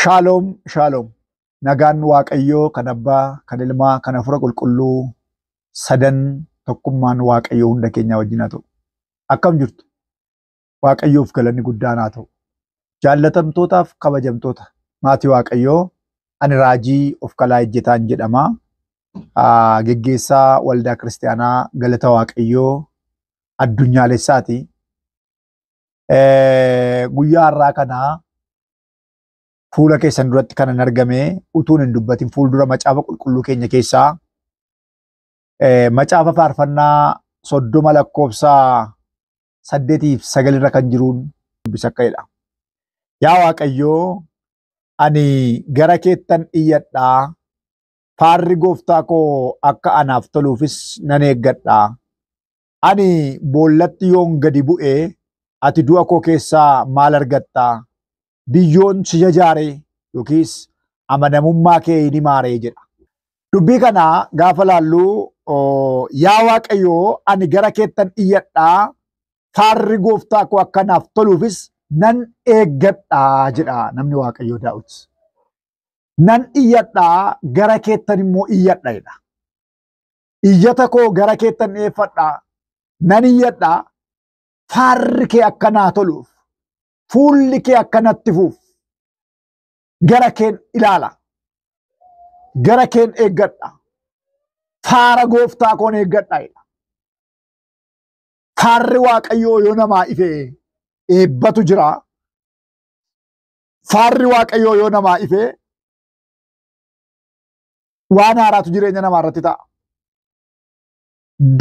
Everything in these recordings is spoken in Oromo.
Shaaloom, shaaloom. Nagaan Waaqayyoo kan Abbaa, kan Ilmaa, kan Hafuura Qulqulluu sadan tokkummaan Waaqayyoo hunda keenyaa wajjin haa ta'u. Akkam jirtu? Waaqayyoof galanni guddaan haa ta'u. Jaallatamtootaaf kabajamtoota maatii Waaqayyoo, ani Raajii Ofkalaa Ejjetaan jedhama. Geggeessaa Waldaa Kiristaanaa Galata Waaqayyoo Addunyaalessaati. Guyyaa har'aa kanaa fuula keessan duratti kanan argame utuun hin dubbatin fuuldura macaafa qulqulluu keenya keessaa macaafa faarfannaa 30 lakkoofsa 8 fi 9 irra kan jiruun dubbisa akka jedha. Yaa Waaqayyoo, ani gara keettan iyyadhaa, faarri gooftaa koo akka anaaf toluufis nan eeggadha. Ani boollatti yoon gadi bu'e, ati du'a koo keessaa maal argatta? Biyyoon si jajaare yookiis amanamummaa kee hin himaaree jedha. Dubbii kana gaafa laallu, yaa Waaqayyoo, ani gara keettan iyyadhaa, faarri gooftaa koo akka naaf toluufis nan eeggadhaa jedha namni Waaqayyoo Daawit. Nan iyyadhaa, gara keettan immoo iyyadha jedha. Iyyata koo gara keettan dhiyeeffadhaa, nan iyyadhaa, faarri kee akka naa toluuf, fuulli kee akka natti fuuf gara keen ilaala. Gara keen eeggadha. Faara gooftaa koon eeggadha jedha. Faarri Waaqayyoo yoo namaa ife eebbatu jira. Faarri Waaqayyoo yoo namaa ife waan haaraatu jireenya namaa irratti ta'a.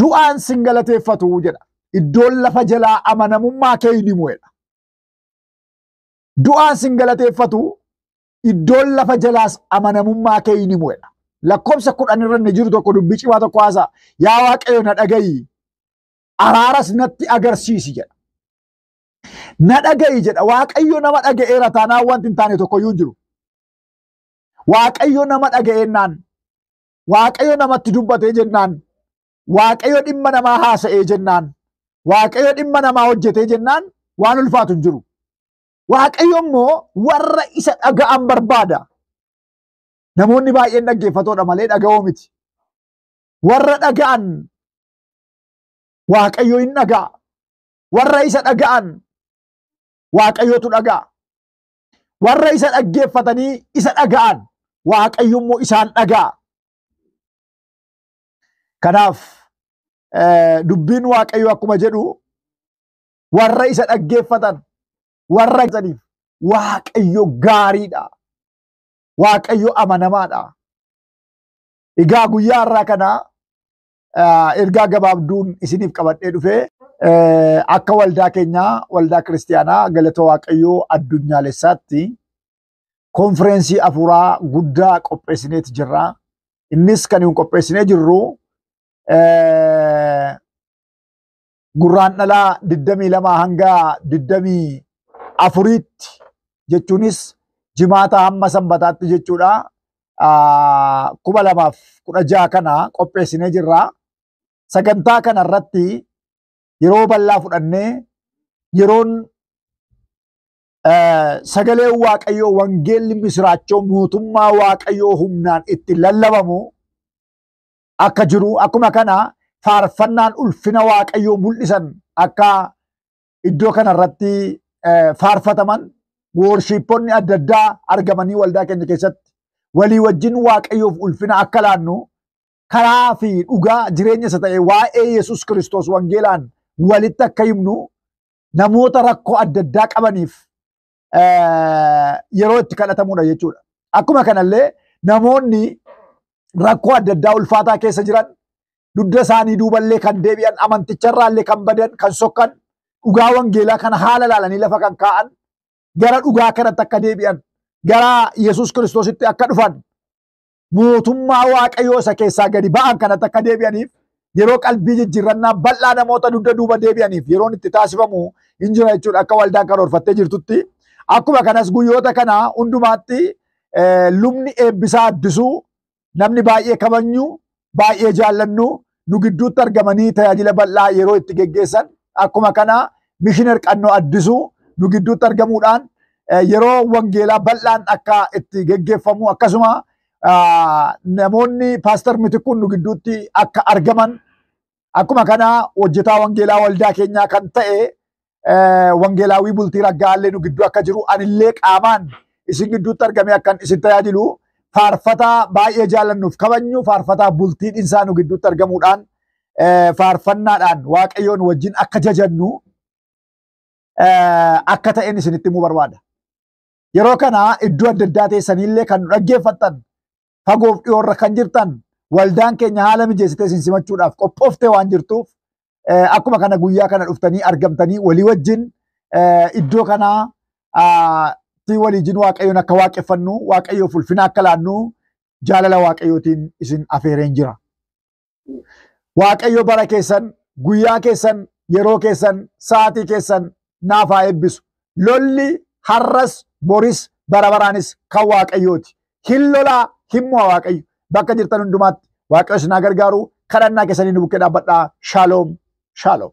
Du'aan sin galateeffatu jedha. Iddoon lafa jalaa amanamummaa kee hin himu jedha. Du'aan sin galateeffatu, iddoon lafa jalaas amanamummaa kee hin himu jedha. Lakkoofsa 10 irra inni jiru tokko dubbii cimaa tokko haasa'a. Yaa Waaqayyo, na dhagayi, araaras natti agarsiisi jedha. Na dhagayi jedha. Waaqayyo nama dhaga'eera taanaan wanti hin taane tokkoyyuu hin jiru. Waaqayyo nama dhaga'eennaan, Waaqayyo namatti dubbatee jennaan, Waaqayyo dhimma namaa haasa'ee jennaan, Waaqayyo dhimma namaa hojjetee jennaan waan ulfaatu hin jiru. Waaqayyo immoo warra isa dhaga'an barbaada. Namoonni baay'een dhaggeeffatoodha malee dhaga'oo miti. Warra dhaga'an Waaqayyo hin dhaga'a. Warra isa dhaga'an Waaqayyotu dhaga'a. Warra isa dhaggeeffatanii isa dhaga'an Waaqayyo immoo isaan dhaga'a. Kanaaf dubbiin Waaqayyo akkuma jedhu, warra isa dhaggeeffatan, warra isaniif Waaqayyo gaariidha. Waaqayyo amanamaadha. Egaa guyyaa har'aa kana ergaa gabaabduun isiniif qabadhee dhufee, akka waldaa keenyaa, Waldaa Kiristaanaa Galata Waaqayyoo Addunyaalessaatti, konfireensii afuuraa guddaa qopheessineeti jirra. Innis kan nuyi qopheessinee jirru Gurraandhalaa 22 hanga 24tti, jechuunis jimaata hamma sanbataatti jechuudha. 2016 kana qopheessinee jirra. Sagantaa kana irratti yeroo bal'aa fudhannee, yeroon sagaleen Waaqayyoo, wangeelli misiraachoo mootummaa Waaqayyoo humnaan itti lallabamu akka jiru, akkuma kana faarfannaan ulfina Waaqayyoo mul'isan akka iddoo kana irratti faarfataman, worshipponni adda addaa argamanii waldaa keenya keessatti walii wajjin Waaqayyoof ulfina akka laannu, karaa fi dhugaa jireenya isa ta'e waa'ee Yesus Kiristoos wangeelaan walitti akka himnu, namoota rakkoo adda addaa qabaniif yeroo itti kadhatamudha jechuudha. Akkuma kanallee namoonni rakkoo adda addaa ulfaataa keessa jiran, dugda isaanii duuballee kan deebi'an, amanticharraallee kan badan, kan sokkan, dhugaa wangeelaa kana haala laalanii lafa kan kaa'an, gara dhugaa kanatti akka deebi'an, gara Yesus Kiristoositti akka dhufan, mootummaa Waaqayyoo isa keessaa gadi ba'an kanatti akka deebi'aniif yeroo qalbii jijjiirrannaa bal'aa namoota dugda duuba deebi'aniif yeroon itti taasifamu hin jira jechuudha akka waldaan karoorfattee jirtutti. Akkuma kanas guyyoota kana hundumaatti lubni Eebbisaa Addisuu, namni baay'ee kabajnu, baay'ee jaallannu, nu gidduutti argamanii tajaajila bal'aa yeroo itti geggeessan, akkuma kana mishinar Qannoo Addisuu nu gidduutti argamuudhaan yeroo wangeelaa bal'aan akka itti geggeeffamu, akkasuma namoonni Paaster Mitikkuun nu gidduutti akka argaman, akkuma kana hojjetaa wangeelaa waldaa keenyaa kan ta'e wangeelaawii Bultii Raggaallee nu gidduu akka jiru, anillee qaamaan isin gidduutti argamee akkan isin tajaajilu, faarfataa baay'ee jaallannuuf kabajnu faarfataa Bultii Dhinsaa nu gidduutti argamuudhaan faarfannaadhaan Waaqayyoon wajjin akka jajannu akka ta'een isinitti himuu barbaada. Yeroo kana iddoo adda addaa teessaniillee kan nu dhaggeeffattan, fagoof dhiyoorra kan jirtan, waldaan keenya haala mijeessitee isin simachuudhaaf qophooftee waan jirtuuf, akkuma kana guyyaa kana dhuftanii argamtanii walii wajjin iddoo kanaa tti waliijin Waaqayyoon akka waaqeffannu, Waaqayyoof ulfina akka laannu jaalala Waaqayyootiin isin afeereen jira. Waaqayyo bara keessan, guyyaa keessan, yeroo keessan, sa'aatii keessan naaf haa eebbisu. Lolli har'as, boris, bara baraanis kan Waaqayyooti. Hin lolaa, hin mo'a Waaqayyo. Bakka jirtan hundumaatti Waaqayyo isin haa gargaaru. Kadhannaa keessanii nu bukkee dhaabbadhaa. Shaaloom, shaaloom.